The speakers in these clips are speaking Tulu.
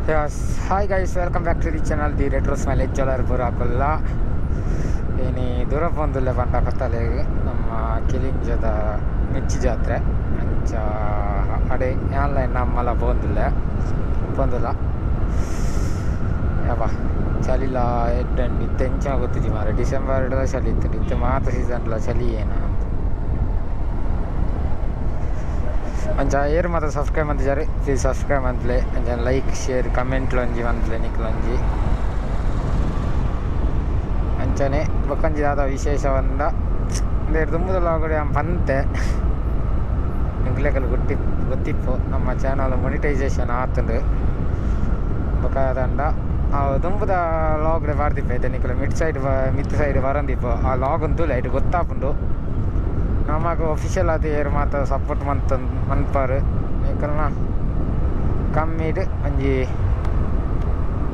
Yes, hi guys, welcome back to the channel, the Retro Smile Jeweler Burakulla. ಇನಿ ದೂರ ಪೋಂದುಲ್ಲೆ ಪಂಡ ಕತ್ತಲೆಗ್ ನಮ್ಮ ಕಿಲಿಂಜದ ಮೆಚ್ಚಿ ಜಾತ್ರೆ ಅಂಚ ಅಡೆ ಆನ್ಲೈನ್ ನಮ್ಮಲ ಪೋಂದುಲ್ಲೆ ಪೋಂದುಲ್ಲ ಯಬ್ಬಾ ಚಳಿಲ ಎಡ್ಡೆ ಇತ್ತೆ ಎಂಚ ಗೊತ್ತಿಜ್ಜಿ ಮಾರ್ರೆ ಡಿಸೆಂಬರ್ ಚಳಿ ಇತ್ತು ಇತ್ತೆ ಮಾತ ಸೀಸನ್ಲ ಚಳಿ ಏನ ಅಂಚ ಏರ್ ಮಾತ ಸಬ್ಸ್ಕ್ರೈಬ್ ಮಂತಿಜಾರ್ ಪ್ಲೀಸ್ ಸಬ್ಸ್ಕ್ರೈಬ್ ಮಂತ್ಲೆ ಅಂಚ ಲೈಕ್ ಶೇರ್ ಕಮೆಂಟ್ ಲೊಂಜಿ ಮಂತ್ಲೆ ನಿಕ್ಲೊಂಜಿ ಅಂಚನೆ ಬೊಕ್ಕಂಜಿ ದಾದ ವಿಶೇಷ ಪಂಡ ಇಂದೆಡ್ ದುಂಬುದ ಲಾಗಡೆ ಪಂತೆ ನಿಕ್ಲೆಕಲ್ ಗೊತ್ತಿ ಗೊತ್ತಿಪ್ಪು ನಮ್ಮ ಚಾನಲ್ ಮೊನಿಟೈಸೇಷನ್ ಆತುಂಡು ಬೊಕ ದಾಂಡ ದುಂಬುದ ಲಾಗ್ಡೆ ಪಾಡ್ದಿಪ್ಪೆ ಐತೆ ನಿಕುಲು ಮಿಡ್ ಸೈಡ್ ಮಿತ್ತ್ ಸೈಡ್ ಬರಂದಿಪ್ಪು ಆ ಲಾಗ್ ತೂಲೆ ಐಟ್ ಗೊತ್ತಾಪುಂಡು ನಮಕ್ ಒಫಿಷಿಯಲ್ ಆದ್ ಏರ್ ಮಾತ ಸಪೋರ್ಟ್ ಮಂತ್ ಮನ್ಪರ್ ನಿಕಲ್ನ ಕಮ್ಮಿಡ್ ಒಂಜಿ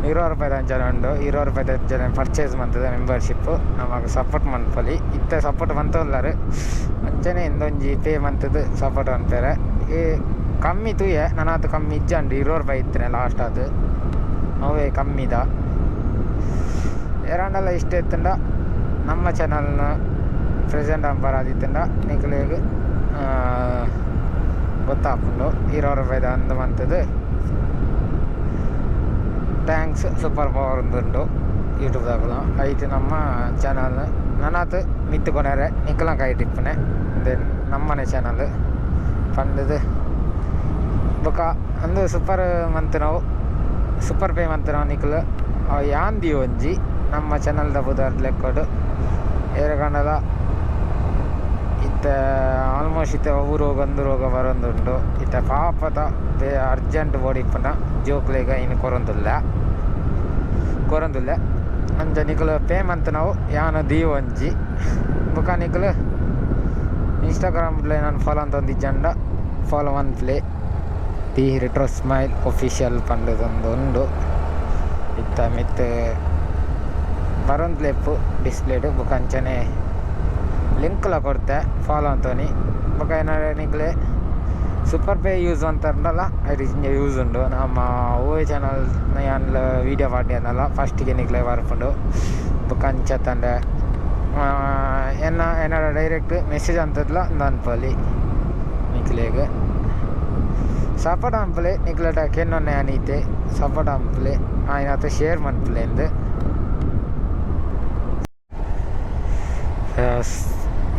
20 ರೂಪಾಯಿದ ಅಂಚನೆ ಉಂಡು 20 ರೂಪಾಯಿದ ಅಂಚನೆ ಪರ್ಚೇಸ್ ಮಂತುದು ಮೆಂಬರ್ಶಿಪ್ ನಮಕ್ ಸಪೋರ್ಟ್ ಮನ್ಪೊಲಿ ಇತ್ತೆ ಸಪೋರ್ಟ್ ಮಂತೊಂದುಲ್ಲೆರ್ ಅಂಚನೆ ಇಂದೊಂಜಿ ಪೇ ಮಂತುದು ಸಪೋರ್ಟ್ ಮನ್ಪೆರೆ ಈ ಕಮ್ಮಿ ತೂಯೆ ನನಾತ್ ಕಮ್ಮಿ ಇಜ್ಜಂಡ್ 20 ರೂಪಾಯಿ ಇತ್ತಿನ ಲಾಸ್ಟ್ ಆದ್ ಅವೇ ಕಮ್ಮಿದ ಏರಾಂಡಲ ಇಷ್ಟ ಇತ್ತುಂಡ ನಮ್ಮ ಚಾನಲ್ನ ಪ್ರೆಸೆಂಟ್ ಆದಿತ್ತುಂಡ ನಿಕಲೆಗ್ ಗೊತ್ತಾಪುಂಡು 20 ರೂಪಾಯಿದ ಅಂದ್ ಮಂತುದು thanks super power ಉಂಡು ಯೂಟ್ಯೂಬ್ದಾಗಲ ಐಟ್ ನಮ್ಮ ಚಾನಲ್ ನನಾತ್ ಮಿತ್ತ್ ಕೊನೆರೆ ನಿಕಲ್ನ ಕೈಟ್ ಇಪ್ಪುನೆ then ನಮ್ಮನೆ ಚಾನಲ್ ಪಂಡುದು ಬೊಕ ಅಂದು ಸೂಪರ್ ಮಂತಿನವು ಸೂಪರ್ ಪೇ ಮಂತಿನವು ನಿಕುಲು ಯಾನ್ ದೀವೊಂಜಿ ನಮ್ಮ ಚಾನಲ್ದ ಪುದರ್ ಲೆಕ್ಕೊಡು ಏರೆಗಾಂಡಲ ಇತ್ತೆ ಆಲ್ಮೋಸ್ಟ್ ಇತ್ತೆ ಒವು ರೋಗ ಅಂದು ರೋಗ ಬರೊಂದುಂಡು ಇತ್ತೆ ಪಾಪದ ಅರ್ಜೆಂಟ್ ಬೋಡಿಪ್ಪುನ ಜೋಕ್ಲೆಗ್ ಐನ್ ಕೊರೊಂದುಲ್ಲೆ ಕೊರೊಂದುಲ್ಲೆ ಅಂಚ ನಿಕುಲು ಪೇ ಮಂತಿನವು ಯಾನ್ ದೀವೊಂಜಿ ಬೊಕ ನಿಕುಲು ಇನ್ಸ್ಟಾಗ್ರಾಮ್ ಯಾನ್ ಫಾಲೋ ಮಂತೊಂದಿಜ್ಜಂಡ ಫಾಲೋ ಮನ್ಪುಲೆ the retro smile official ಪಂಡುದೊಂದು ಉಂಡು ಇತ್ತೆ ಮಿತ್ತ್ ಬರೊಂದುಲ್ಲೆಪ್ಪು ಡಿಸ್ಪ್ಲೇಡ್ ಬೊಕ ಅಂಚನೆ ಲಿಂಕ್ಲ ಕೊರ್ತೆ ಫಾಲೋ ಮಂತೊನಿ ಬೊಕ ಏನಾರ ನಿಕ್ಲೆ ಸೂಪರ್ ಪೇ ಯೂಸ್ ಮಂತರ್ಂಡಲ ಐಟ್ ಜಿಂಜ ಯೂಸ್ ಉಂಡು ನಮ್ಮ ಒವ್ವೆ ಚಾನಲ್ ಯಾನ್ಲ ವೀಡಿಯೋ ಪಾಡ್ಯನಲ ಫಸ್ಟಿಗೆ ನಿಕ್ಲೆ ಬರ್ಪುಂಡು ಬೊಕ ಅಂಚತ್ತಂದೆ ಎನ್ನ ಎನ್ನಡ ಡೈರೆಕ್ಟ್ ಮೆಸೇಜ್ ಅಂತದ್ಲ ಉಂದು ಅನ್ಪೊಲಿ ನಿಕ್ಲೆಗ್ ಸಪೋರ್ಟ್ ಮನ್ಪುಲೆ ನಿಕ್ಲೆಡ ಕೆನ್ನೊನ್ನೆ ಯಾನ್ ಸಪೋರ್ಟ್ ಮನ್ಪುಲೆ ಆಯಿನಾತ್ ಶೇರ್ ಮನ್ಪುಲೆ ಇಂದ್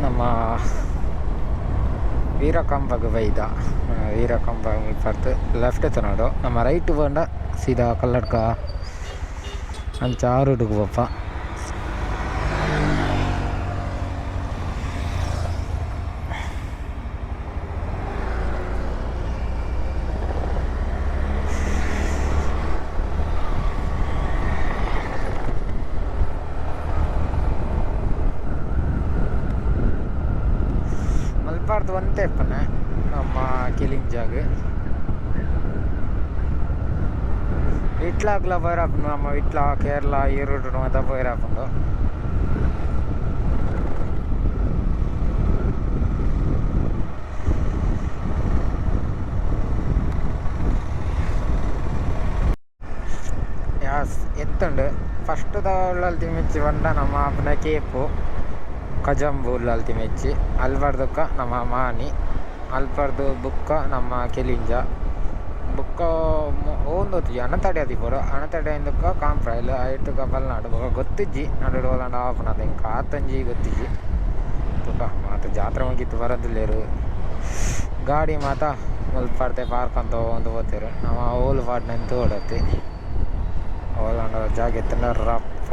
ನಮ್ಮ ವೀರಕಂಬಗ್ ಬೈದ ವೀರಕಂಬ ಮುಲ್ಪರ್ದ್ ಲೆಫ್ಟ್ ಎತ್ತುನೋಡು ನಮ್ಮ ರೈಟ್ ಪೋಂಡ ಸೀದಾ ಕಲ್ಲಡ್ಕ ಅಂಚ ಆ ರೂಟುಗು ಪೋಪ. ಮಲ್ಪಾರ್ದ್ ಒಂತೆ ಇಪ್ಪುನೆ ನಮ್ಮ ಕಿಲಿಂಜಾಗ್ ವಿಟ್ಲಾಗ್ಲ ಪೋಯೆರೆ ನಮ್ಮ ವಿಟ್ಲ ಕೇರಳ ಈ ರೂಟ್ ಮಾತ ಪೋಯೆರೆ ಆಪುಂಡು. ಯಾಸ್ ಎತ್ತುಂಡು ಫಸ್ಟ್ ದ ಉಳ್ಳಾಲ್ತಿ ಮೆಚ್ಚಿ ಪಂಡ ನಮ್ಮ ಆಪುನ ಕೇಪು ಕಜಂಬು ಉಳ್ಳಾಲ್ತಿ ಮೆಚ್ಚಿ ಅಲ್ಪರ್ದ್ ನಮ್ಮ ಮಾಣಿ ಅಲ್ಪರ್ದ್ ಬುಕ್ಕ ನಮ್ಮ ಕೆಲಿಂಜ ಬೊಕ್ಕ ಓಂದೊತ್ತಿಜಿ ಅಣತಡೆ ಆದಿಪ್ಪೊಡು ಅಣತಡೆ ಆಯಿನ ಕಾಂಪ್ರೈಲ್ ಐಟ್ ಬಲ್ನಾಡು ಬೊಕ ಗೊತ್ತಿಜ್ಜಿ ನಡುಡು ಓಲಾಂಡ ಆಪುಂಡಾ ಎಂಕ್ ಆತೊಂಜಿ ಗೊತ್ತಿಜ್ಜಿ ಬೊಕ ಮಾತ ಜಾತ್ರೆ ಮುಗಿತ್ ಬರೊಂದುಲ್ಲೆರ್ ಗಾಡಿ ಮಾತ ಮುಲ್ಪರ್ದೆ ಪಾರ್ಕ್ ಅಂತೊಂದು ಪೋತೆರ್ ನಮ ಓಲು ಪಾಡ್ನೆ ತೂವೊಡತ್ತೆ ಓಲಾಂಡ ಜಾಗೆ ಇತ್ತ್ಂಡ ರಪ್ಪ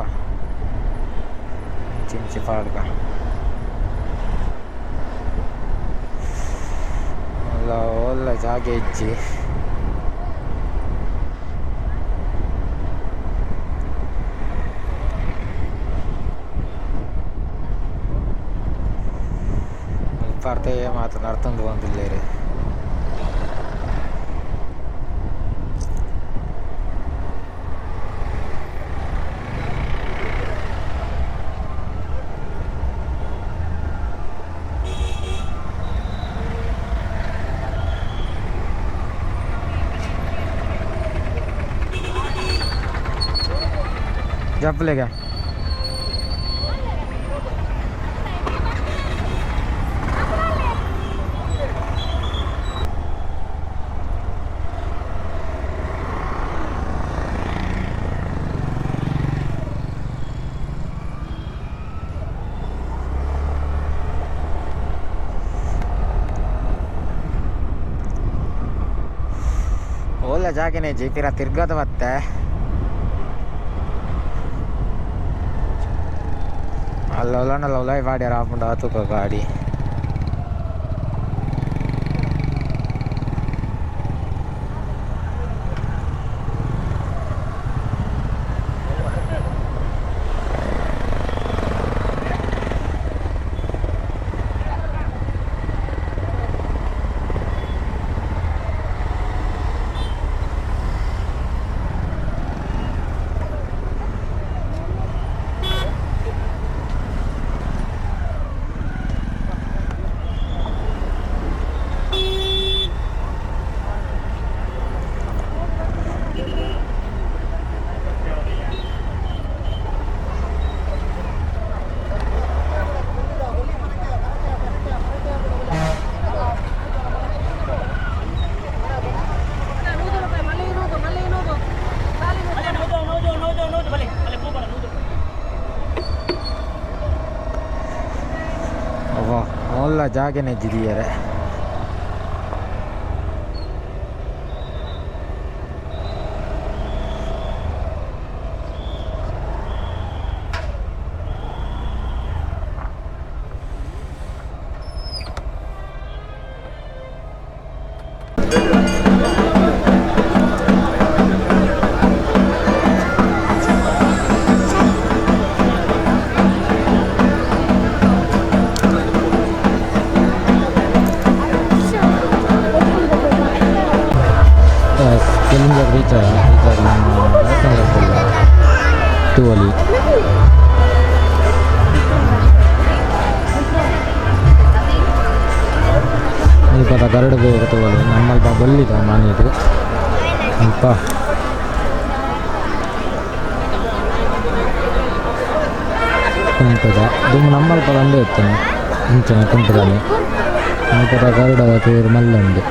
ಇಂಚಿ ಇಂಚಿ ಪಾಡ್ಗ. ಓಲ್ಲ ಜಾಗೆ ಇಜ್ಜಿ. ಮುಲ್ಪರ್ದೆ ಮಾತ ನಡ್ತೊಂದು ಪೋವೊಂದುಲ್ಲೆರ್. ಜಪ್ಪುಲೆಗ. ಓಲ್ಲ ಜಾಗೆನೆ ಇಜ್ಜಿ ಪಿರ ತಿರ್ಗದ ಬತ್ತೆ. ಅಲ್ಲ ಉಲಾಯಿ ಪಾಡ್ಯೆರೆ ಆಪುಂಡು ತೂಕ ಗಾಡಿ. ಓಲ್ಲ ಜಾಗೆನೆ ಇಜ್ಜಿ. ಕೆಲಿಂಜ ರೀಚ್ ರೀಚ್ ನಮ್ಮ ತೂವೊಲಿ. ಮುಲ್ಪದ ಗರಡು ಬೇಗ ತೂವೊಲಿ ನಮ್ಮಲ್ಪ ಬಲ್ಲಿದ ಮಾನಿದು ಮುಲ್ಪ. ಕುಂಟುದ ದುಂಬು ನಮ್ಮಲ್ಪ ದಂಡೆ ಇತ್ತುಂಡು ಇಂಚನೆ ಕುಂಟುದಲ್ಲಿ ಮುಲ್ಪದ ಗರುಡದ ತೇರು ಮಲ್ಲೆ ಉಂಡು.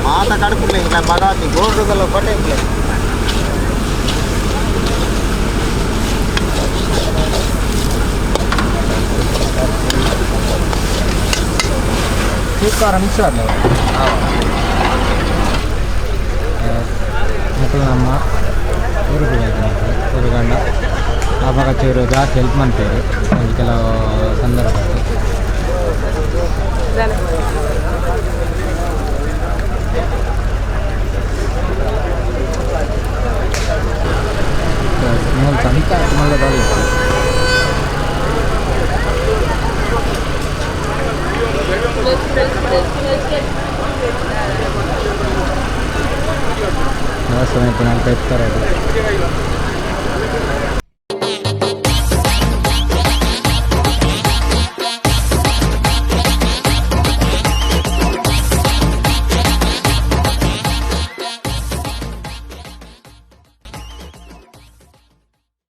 ಮಾತ ಕಡುಪುಲ್ಲ ಭಗವತಿ ಗೋರ್ಡುಗಲ್ಲ ಕೊಟ್ಟೆ ಮಕ್ಕಳು ನಮ್ಮ ಊರುಗಳು ಊರುಗಂಡ ಆವಾಗ ಚೂರು ಜಾಸ್ತಿ ಹೆಲ್ಪ್ ಮಾಡ್ತೀವಿ ಒಂದು ಕೆಲವು ಸಂದರ್ಭದಲ್ಲಿ. ಸಂತ ಮಲ್ಲದಲ್ಲಿ ದೇವಸ್ಥಾನ ನಾಲ್ಕು ಎತ್ತರ ಇದೆ.